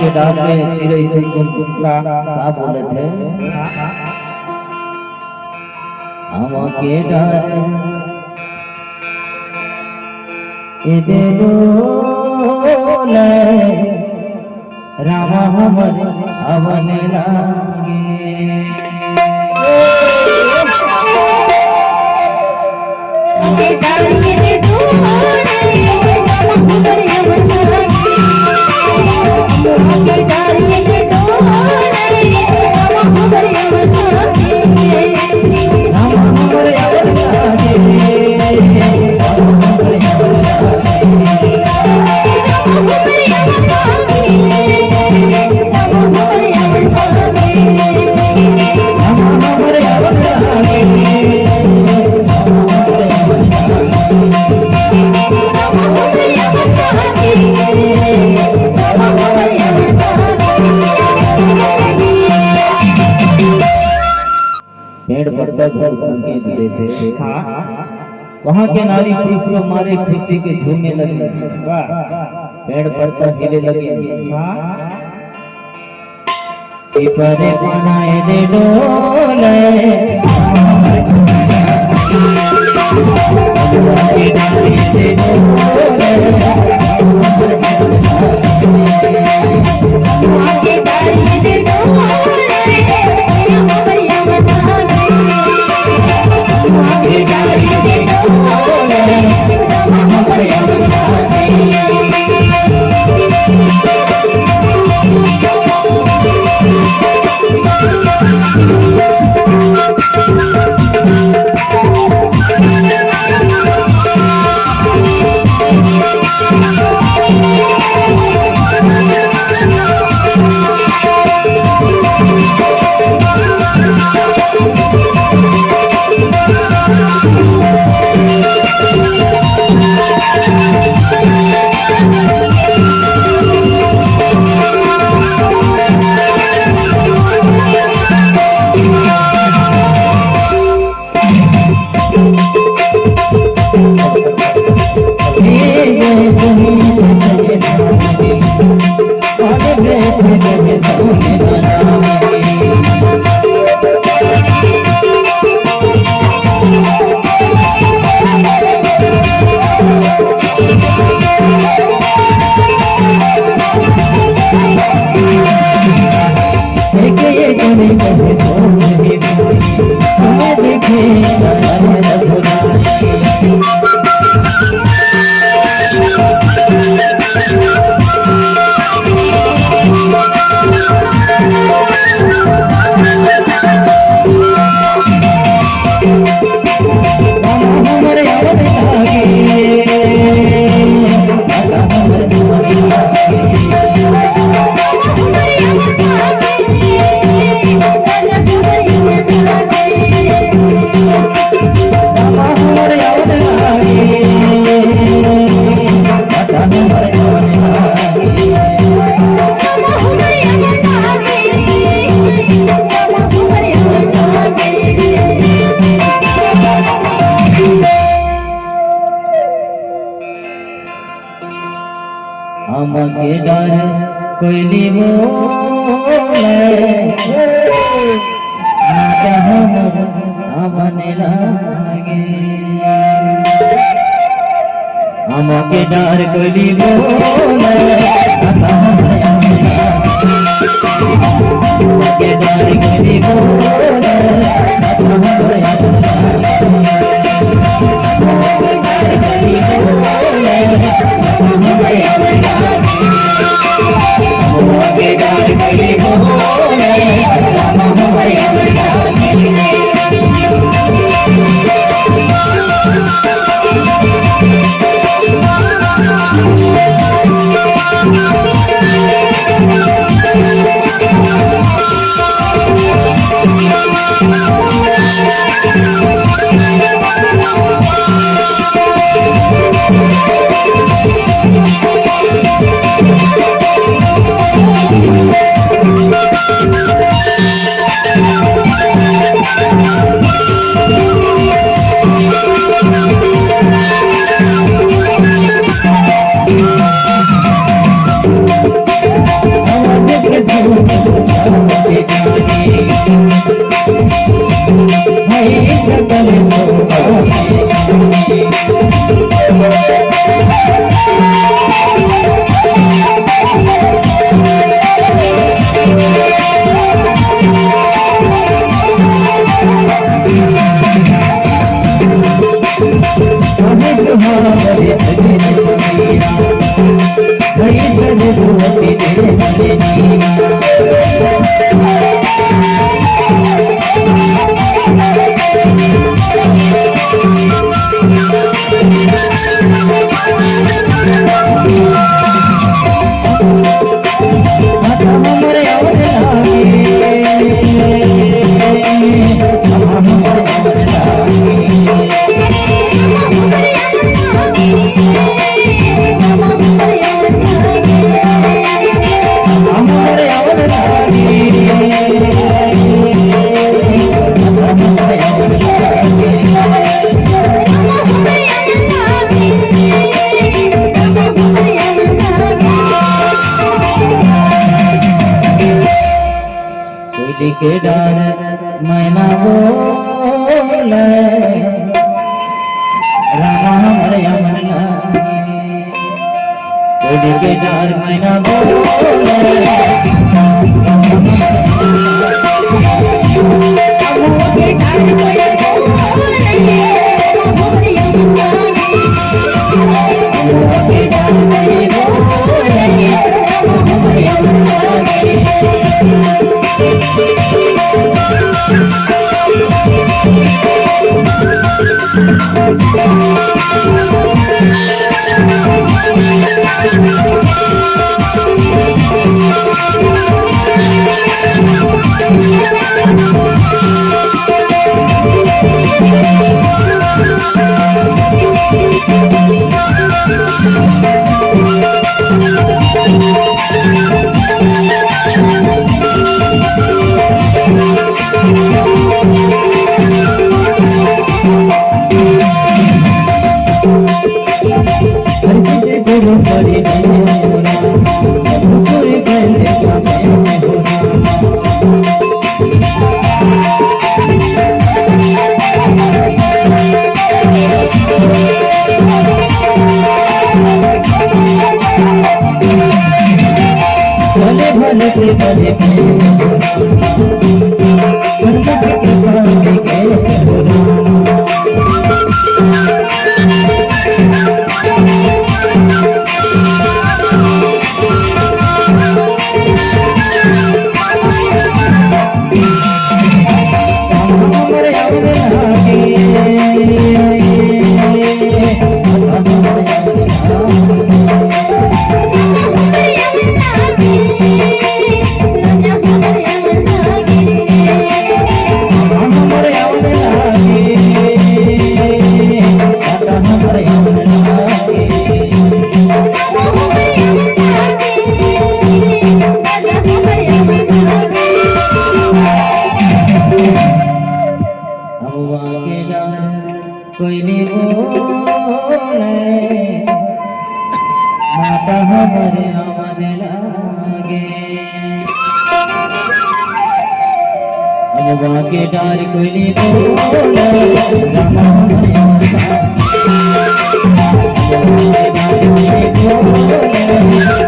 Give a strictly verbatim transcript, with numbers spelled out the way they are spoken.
के डार में चिरई चुनचुन का, का बोलत हे? हमके डार ए दे डोले, रामा हमर हवन लागे। पेड़ पत्ता घलो संकेत देथे। हाँ। वहाँ के नारी पुरुष तो मारे खुशी के झूमे लगे। वाह। पेड़ पत्ता हिले लगे। हाँ। पीपरे पनाए दे डोले। हमके डर कोई नहीं बोले, ना तो हम, हमने लागे। हमके डर कोई नहीं बोले, ना तो हम, हमके डर कोई नहीं बोले, ना तो हम, कोयली के डार मैना बोले, रामा हमर अमन लागे। कोयली के डार मैना बोले, कोयली बोले, माता हमर अमन लागे। अमवा के डार कोयली बोले, रामा हमर अमन लागे। अमवा के डार कोयली बोले,